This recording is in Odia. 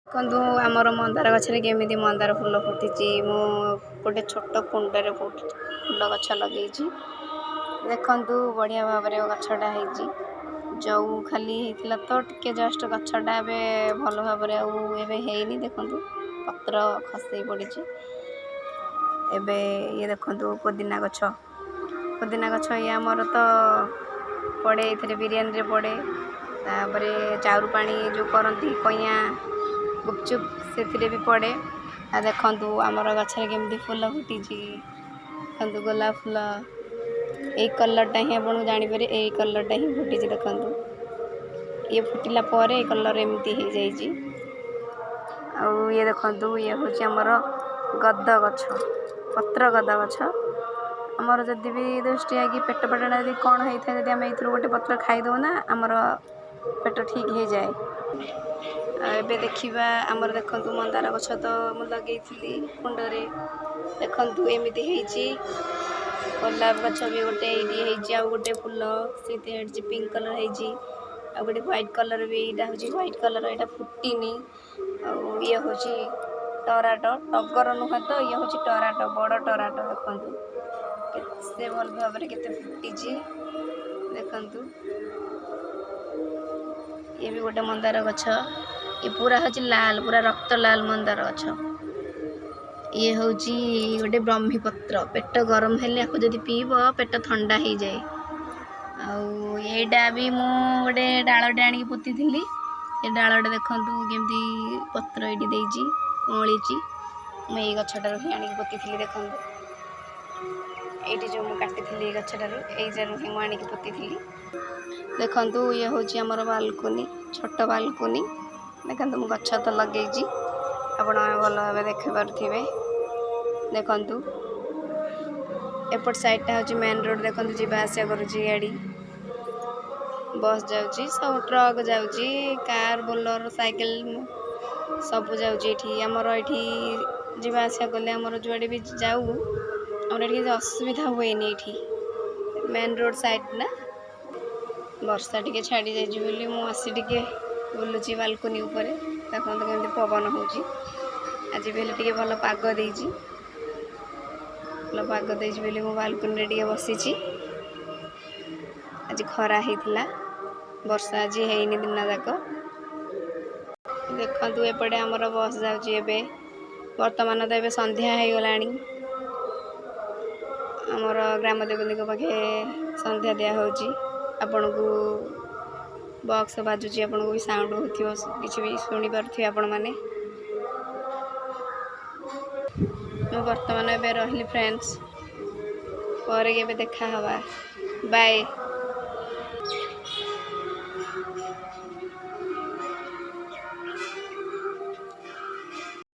ଦେଖନ୍ତୁ, ଆମର ମନ୍ଦାର ଗଛରେ କେମିତି ମନ୍ଦାର ଫୁଲ ଫୁଟିଛି। ମୁଁ ଗୋଟେ ଛୋଟ କୁଣ୍ଡରେ ଫୁଲ ଗଛ ଲଗେଇଛି। ଦେଖନ୍ତୁ, ବଢ଼ିଆ ଭାବରେ ଗଛଟା ହେଇଛି। ଜଉ ଖାଲି ହେଇଥିଲା ତ ଟିକେ ଜଷ୍ଟ ଗଛଟା ଏବେ ଭଲ ଭାବରେ ଆଉ ଏବେ ହେଇନି। ଦେଖନ୍ତୁ, ପତ୍ର ଖସେଇ ପଡ଼ିଛି ଏବେ। ଇଏ ଦେଖନ୍ତୁ ପୋଦିନା ଗଛ। ପୋଦିନା ଗଛ ଇଏ ଆମର ତ ପଡ଼େ, ଏଥିରେ ବିରିୟାନୀରେ ପଡ଼େ। ତାପରେ ଚାଉରୁ ପାଣି ଯେଉଁ କରନ୍ତି, କଇଁଆ ଗୁପଚୁପ୍, ସେଥିରେ ବି ପଡ଼େ। ଆଉ ଦେଖନ୍ତୁ, ଆମର ଗଛରେ କେମିତି ଫୁଲ ଫୁଟିଛି। ଦେଖନ୍ତୁ, ଗୋଲାପ ଫୁଲ ଏଇ କଲର୍ଟା ହିଁ ଆପଣଙ୍କୁ ଜାଣିପାରିବେ, ଏଇ କଲର୍ଟା ହିଁ ଫୁଟିଛି। ଦେଖନ୍ତୁ, ଇଏ ଫୁଟିଲା ପରେ ଏଇ କଲର୍ ଏମିତି ହେଇଯାଇଛି। ଆଉ ଇଏ ଦେଖନ୍ତୁ, ଇଏ ହେଉଛି ଆମର ଗଦ ଗଛ, ପତ୍ର ଗଦ ଗଛ। ଆମର ଯଦି ବି ଦୃଷ୍ଟି କି ପେଟ ପେଟଣା ଯଦି କ'ଣ ହେଇଥାଏ, ଯଦି ଆମେ ଏଇଥିରୁ ଗୋଟେ ପତ୍ର ଖାଇଦେଉ ନା, ଆମର ପେଟ ଠିକ୍ ହେଇଯାଏ। ଆଉ ଏବେ ଦେଖିବା ଆମର, ଦେଖନ୍ତୁ, ମନ୍ଦାର ଗଛ ତ ମୁଁ ଲଗେଇଥିଲି କୁଣ୍ଡରେ। ଦେଖନ୍ତୁ, ଏମିତି ହେଇଛି। ଗୋଲାପ ଗଛ ବି ଗୋଟେ ଏଇଠି ହେଇଛି। ଆଉ ଗୋଟେ ଫୁଲ ସେଇଠି ହେଇଛି, ପିଙ୍କ କଲର୍ ହେଇଛି। ଆଉ ଗୋଟେ ହ୍ୱାଇଟ୍ କଲର୍ ବି, ଏଇଟା ହେଉଛି ହ୍ୱାଇଟ୍ କଲର୍, ଏଇଟା ଫୁଟିନି। ଆଉ ଇଏ ହେଉଛି ଟରାଟ, ଟଗର ନୁହେଁ ତ, ଇଏ ହେଉଛି ଟରାଟ, ବଡ଼ ଟରାଟ। ଦେଖନ୍ତୁ, କେତେ ଭଲ ଭାବରେ କେତେ ଫୁଟିଛି। ଦେଖନ୍ତୁ, ଇଏ ବି ଗୋଟେ ମନ୍ଦାର ଗଛ। ଇଏ ପୁରା ହେଉଛି ଲାଲ, ପୁରା ରକ୍ତ ଲାଲ ମନ୍ଦାର ଗଛ। ଇଏ ହେଉଛି ଗୋଟେ ବ୍ରହ୍ମୀ ପତ୍ର। ପେଟ ଗରମ ହେଲେ ଆକୁ ଯଦି ପିଇବ, ପେଟ ଥଣ୍ଡା ହେଇଯାଏ। ଆଉ ଏଇଟା ବି ମୁଁ ଗୋଟେ ଡାଳଟେ ଆଣିକି ପୋତିଥିଲି। ଏ ଡାଳଟା ଦେଖନ୍ତୁ, କେମିତି ପତ୍ର ଏଇଠି ଦେଇଛି, କଅଁଳିଛି। ମୁଁ ଏଇ ଗଛଟାରୁ ହିଁ ଆଣିକି ପୋତିଥିଲି। ଦେଖନ୍ତୁ, ଏଇଠି ଯେଉଁ ମୁଁ କାଟିଥିଲି ଏଇ ଗଛଟାରୁ, ଏଇଟାରୁ ହିଁ ମୁଁ ଆଣିକି ପୋତିଥିଲି। ଦେଖନ୍ତୁ, ଇଏ ହେଉଛି ଆମର ବାଲକୁନି, ଛୋଟ ବାଲକୁନି। ଦେଖନ୍ତୁ, ମୁଁ ଗଛ ତ ଲଗେଇଛି, ଆପଣମାନେ ଭଲ ଭାବେ ଦେଖିପାରୁଥିବେ। ଦେଖନ୍ତୁ, ଏପଟ ସାଇଡ଼ଟା ହେଉଛି ମେନ୍ ରୋଡ଼। ଦେଖନ୍ତୁ, ଯିବା ଆସିବା କରୁଛି ଗାଡ଼ି, ବସ୍ ଯାଉଛି, ସବୁ ଟ୍ରକ୍ ଯାଉଛି, କାର୍, ବୋଲର, ସାଇକେଲ ସବୁ ଯାଉଛି ଏଠି। ଆମର ଏଠି ଯିବା ଆସିବା କଲେ, ଆମର ଯୁଆଡ଼େ ବି ଯାଉ, ଆମର ଏଠି କିଛି ଅସୁବିଧା ହୁଏନି। ଏଇଠି ମେନ୍ ରୋଡ଼ ସାଇଡ଼୍ ନା। ବର୍ଷା ଟିକେ ଛାଡ଼ି ଯାଇଛି ବୋଲି ମୁଁ ଆସି ଟିକେ ବୁଲୁଛି ବାଲକୁନି ଉପରେ। ଦେଖନ୍ତୁ, କେମିତି ପବନ ହେଉଛି। ଆଜି ବି ହେଲେ ଟିକେ ଭଲ ପାଗ ଦେଇଛି। ଭଲ ପାଗ ଦେଇଛି ବୋଲି ମୁଁ ବାଲକୁନିରେ ଟିକେ ବସିଛି। ଆଜି ଖରା ହେଇଥିଲା, ବର୍ଷା ଆଜି ହେଇନି ଦିନ ଯାକ। ଦେଖନ୍ତୁ, ଏପଟେ ଆମର ବସ୍ ଯାଉଛି ଏବେ। ବର୍ତ୍ତମାନ ତ ଏବେ ସନ୍ଧ୍ୟା ହେଇଗଲାଣି। ଆମର ଗ୍ରାମ ଦେବତୀଙ୍କ ପାଖେ ସନ୍ଧ୍ୟା ଦିଆହେଉଛି। ଆପଣଙ୍କୁ ବକ୍ସ ବାଜୁଛି, ଆପଣଙ୍କୁ ବି ସାଉଣ୍ଡ ହେଉଥିବ, କିଛି ବି ଶୁଣିପାରୁଥିବେ ଆପଣମାନେ। ମୁଁ ବର୍ତ୍ତମାନ ଏବେ ରହିଲି ଫ୍ରେଣ୍ଡସ୍, ପରେ କେବେ ଦେଖା ହେବା। ବାଏ।